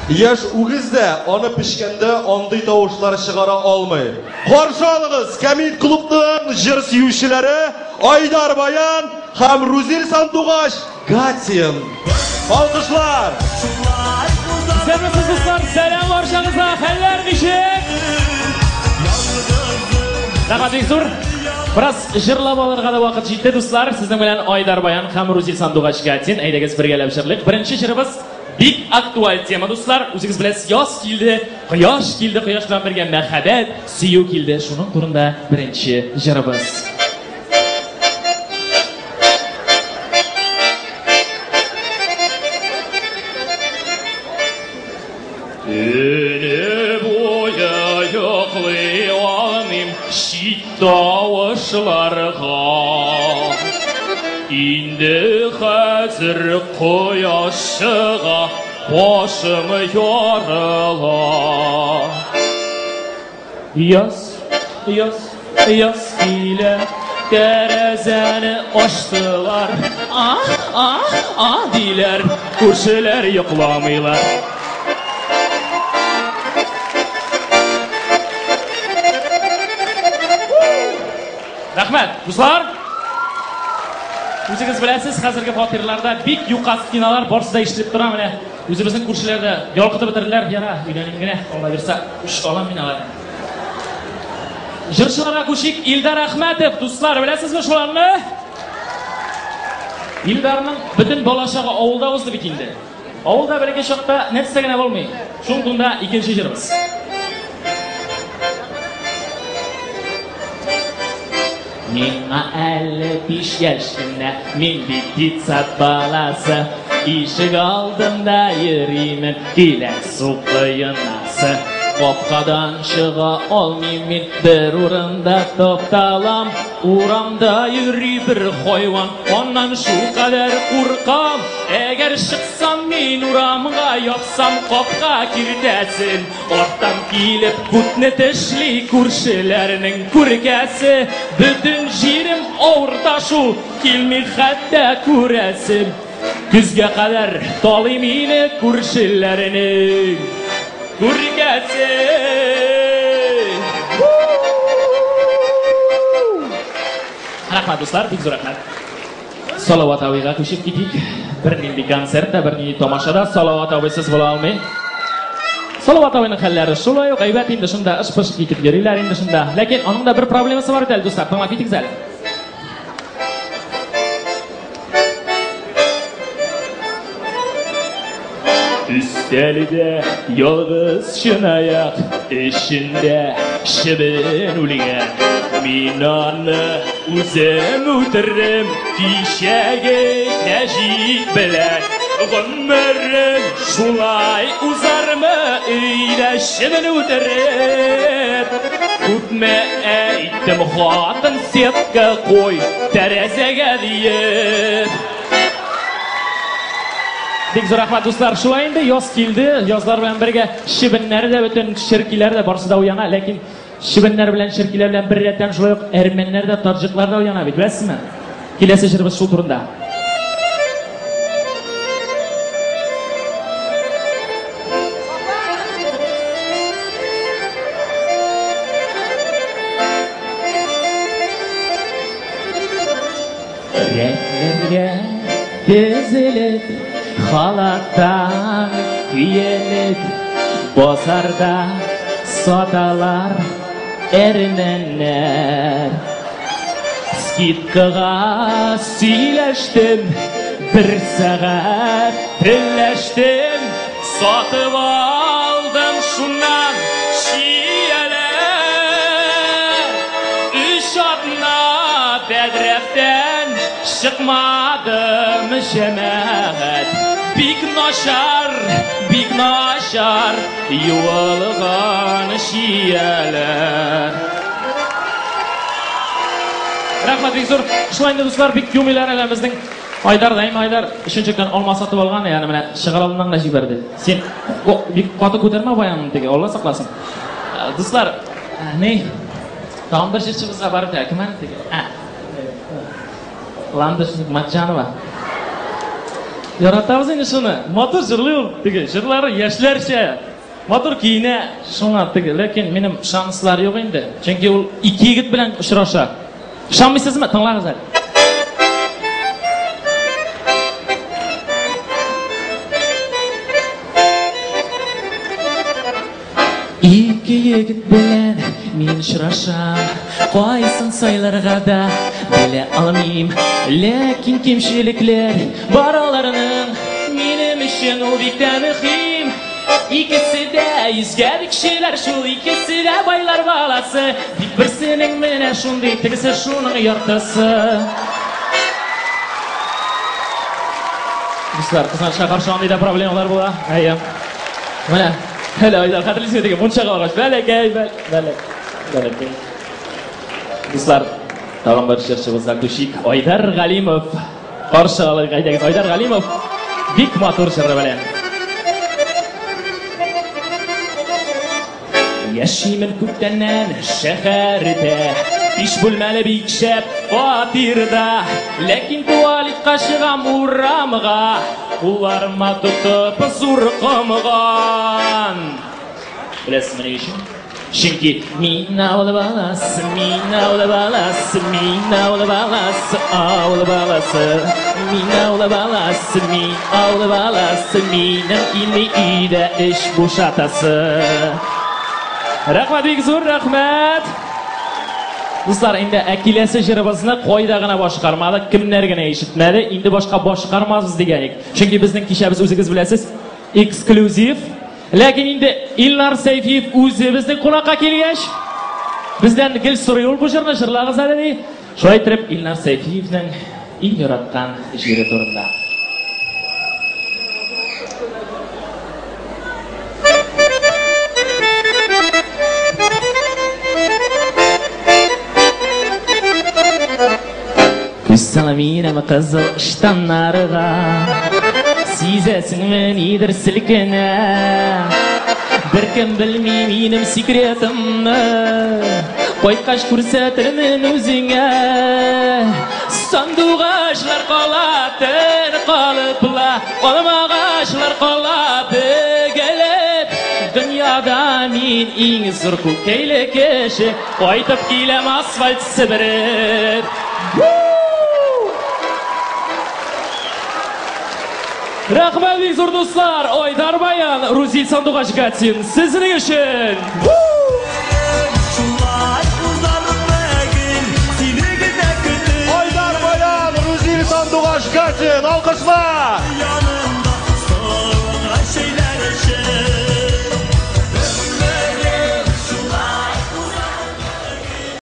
Яшь үгез дә аны печкәндә андый тавышлар чыгара алмый. Каршы алыгыз, Кәмит клубның җыр сөючеләре Айдар Баян һәм Рузил Сандугач Гатин. Алкышлар! Исәнмесез, дуслар! Сәлам барчагызга! Хәлләр ничек? Рәхмәт бик зур. Бераз җырлап алырга да вакыт җитте, дуслар. Сезнең белән Айдар Баян һәм Рузил Сандугач Гатин. Әйдәгез бергәләп җырлыйк. Беренче җырыбыз бик актуаль тема, дуслар. Үзегез беләсез, яз килде, кояш килде, кояш белән бергә мәхәббәт, сөю килде. Шуның турында беренче җырыбыз. Төне буе йоклый алмыйм чит тавышларга. Инде хәзер кояш чыга, башым ярыла. Яз, яз, яз килә, тәрәзәне ачтылар. А, а, а, диләр, күршеләр йокламыйлар. Рәхмәт, дуслар! Үзегез беләсез, хәзерге фатирларда бик юка стеналар, барысы да ишетелеп тора. Менә үзебезнең күршеләр дә ялкытып бетерделәр. Яра, өйләним генә, Алла бирса, үч алам мин аларны. Җырчыларга күчик. Илдар Әхмәтов, дуслар, беләсезме шуларны? Илдарның бөтен балачагы авылда узды бит инде. Авылда бәләкәй чакта нәрсә генә булмый. Шул турында икенче җырыбыз. Миңа әле 5 яшь кенә, мин бит детсад баласы. Ишек алдында йөримен, килә су коенасы. Капкадан чыга алмыйм мин, бер урында тукталам. Урамда йөри бер хайван, аннан шулкадәр куркам. Әгәр чыксам мин урамга, япсам капка киртәсен, арттан килеп күтне тешли күршеләрнең күркәсе. Бөтен җирем авырта шул, килми хәтта күрәсем. Көзгә кадәр талый мине күршеләрнең күркәсе. Рәхмәт, дуслар, бик зур рәхмәт. Салават абыйга күчеп китик. Бернинди концерт та, бернинди тамаша да Салават абыйсыз була алмый. Салават абыйның хәлләре шулай ук әйбәт инде, шунда ыш-пыш китеп йөриләр инде шунда. Ләкин аның да бер проблемасы бар бит әле, дуслар, тыңлап китегез әле. Өстәлдә ялгыз чынаяк, эчендә чебен үлгән. Мин аны үзем үтердем, кичәге Нәҗип белән. Гомерем шулай узармы өйдә чебен үтереп? Күпме әйттем, хатын, сетка куй тәрәзәгә диеп. Бик зур рәхмәт, дуслар. Шулай инде яз килде. Язлар белән бергә чебеннәр дә, бөтен черкиләр дә барысы да уяна. Ләкин чебеннәр белән черкиләр белән бер рәттән шулай ук әрмәннәр дә, таджиклар да уяна бит, беләсезме? Киләсе җырыбыз шул турында. Рәтләргә тезелеп, халаттан киенеп, базарда саталар әрмәннәр. Скидкага сөйләштем, бер сәгать телләштем, сатып алдым шуннан чияләр. Өч атна бәдрәфтән чыкмадым, җәмәгать. Бик начар, бик начар юылган чияләр. Рәхмәт бик зур. Шулай инде, дуслар, бик юмыйлар әле безнең Айдар да, Айдар өченче көн алма сатып алган, ягъни менә чыгар алдыннан гына җибәрде. Син бик каты күтәрмә баянны теге, Алла сакласын. Дуслар, ни? Тагын бер җырчыбызга барып та, кем әле теге? Ә. Ландыш Нигматҗанова. Яратабыз инде шуны. Матур җырлый ул, теге җырлары яшьләрчә. Матур киенә, шуңа теге, ләкин минем шанслар юк инде. Чөнки ул ике егет белән очраша. Ышанмыйсызмы? Тыңлагыз әле. Ике егет белән мин очрашам, кайсын сайларга да белә алмыйм. Ләкин кимчелекләр бар аларның, минем өчен ул бик тә мөһим. Икесе дә йөзгә бик кешеләр шул, икесе дә байлар баласы. Тик берсенең менә шундый, тегесе шуның яртысы. Дуслар, кызганычка каршы андый да проблемалар була. Әйе. Менә, әле Айдар, хәтерлисеңме теге мунчага баргач, бәләкәй, бәләкәй. Дуслар, тагын бер җырчыбызга күчик. Айдар Галимов. Каршы алыйк, әйдәгез, Айдар Галимов бик матур җыры белән. Яшимен күптәннән шәһәрдә, биш бүлмәле бик шәп фатирда, ләкин туалетка чыгам урамга, кулларыма тотып зур комган. Беләсезме ни өчен? Чөнки мин авыл баласы, мин авыл баласы, мин авыл баласы, авыл баласы. Мин авыл баласы, мин авыл баласы, минем килми өйдә эш бушатасы. Рәхмәт бик зур, рәхмәт. Дуслар, инде ә киләсе җырыбызны кайда гына башкармадык, кемнәр генә ишетмәде, инде башка башкармабыз дигән идек. Чөнки безнең кичәбез үзегез беләсез, эксклюзив. Ләкин инде Илнар Сәйфиев үзе безнең кунакка килгәч, бездән гел сорый ул бу җырны, җырлагыз әле ди. Шулай итеп, Илнар Сәйфиевнең иң яраткан җире турында. Күз салам минем кызыл ыштаннарга, Сизәсеңме нидер селкенә? Беркем белми минем секретымны, Кайткач күрсәтермен үзеңә. Сандугачлар кала төн калып ла, Алмагачлар кала бөгелеп. Дөньяда мин иң зур күкәйле кеше, Кайтып киләм асфальт себереп. Рәхмәт бик зур дуслар, Айдар Баян, Рузил Сандугач Гатин, сезнең өчен. Шулай узар гел сине генә көтеп. Айдар Баян, Рузил Сандугач Гатин, алкышлар!